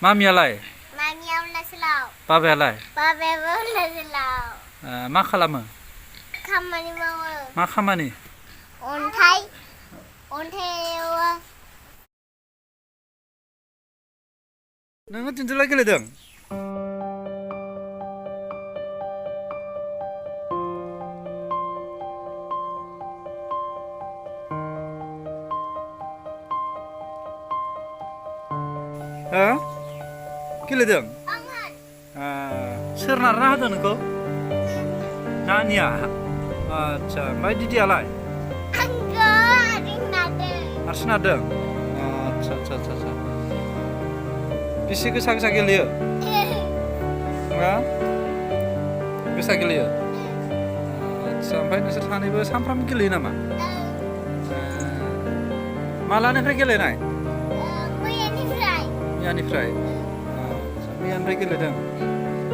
मामियालाय मामिया उल्लासलाव बाबायालाय बाबायाबो उल्लासलाव मा खालामो खामानि मावो मा खामानि अन्थाइ एवो नोङो दिनैलाय गेलेदों हो गेलेदों सोर नारना होदों नोंखौ नानिया आच्छा ओमफ्राय दिदियालाय आंखौ हारसिं नारदों हारसिं नारदों आच्छा आच्छा आच्छा बेसे गोसा गोसा गेलेयो हा गोसा गेलेयो आच्छा ओमफ्राय नोंसोर सानैबो सानफ्रामबो गेलेयो नामा मालानिफ्राय गेलेनाय मैयानिफ्राय आच्छा मैयानिफ्राय गेलेदों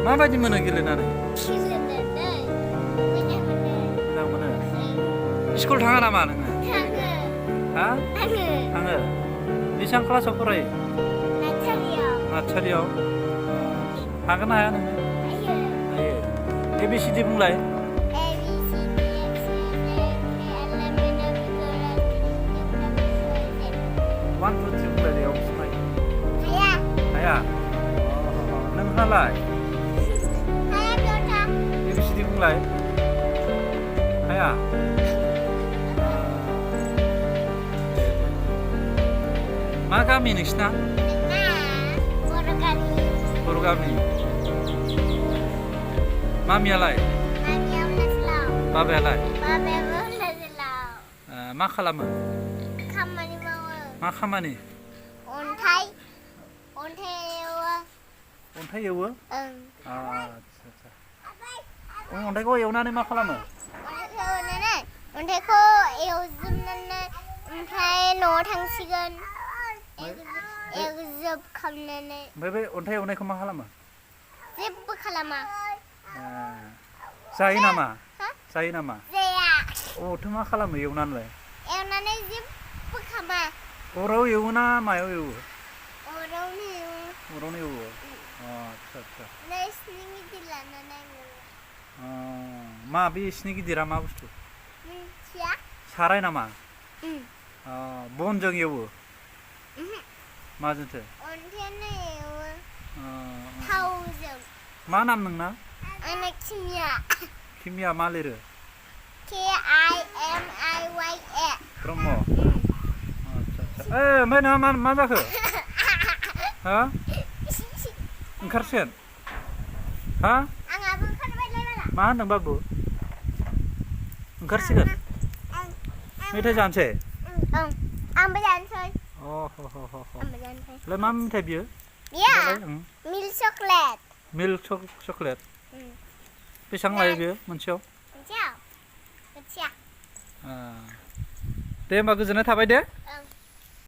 माबायदि मोनो गेलेनानै मोजां मोनो स्कुल थाङा नामा नोङो हा थाङो बेसेबां क्लासाव फरायो नार्सारियाव हागोन ना हाया नोङो हायो ABCD बुंलाय 1 2 3 बुंलाय दे अबसनाय हाया नोंहालाय ABCD बुंलाय हाया मा गामि नोंसिना बर' गामि मामियालाय बाबायालाय मा खालामो खामानि मावो मा खामानि अन्थाइ एवो आच्छा आच्छा अन्थाइखौ एवनानै मा खालामो अन्थाइखौ एवजोबनानै ओमफ्राय न'आव थांसिगोन एवजोबखांनानै ओमफ्राय बे अन्थाइ एवनायखौ मा खालामो जेबो खालामा जायो नामा जाया अथ' मा खालामो एवनानै जेबो खालामा अराव एवो ना मायाव एवो अरावनो एवो आच्छा आच्छा नोंसिनि गिदिर लानानै मा बे सिनि गिदिरा मा बुस्थु मिथिया साराय नामा बनजों एवो माजोंथो अन्थाइयानो एवो थावजों मा नाम नोंना आंना किमिया मा लिरो KIMIYA ब्रह्म आच्छा आच्छा ओमफ्राय नोंहा मा जाखो हा ओंखारसिगोन हा आंहाबो ओंखारबायलाय बाला मा होनदों बाबु ओंखारसिगोन मेथाइ जानोसै आंबो जानोसै लाय मा मेथाइ बियो मिल्क चकलेट मिल्क चकलेट बेसेबां लायो बियो मोनसेयाव मिथिया दे होमबा गोजोननाय थाबाय दे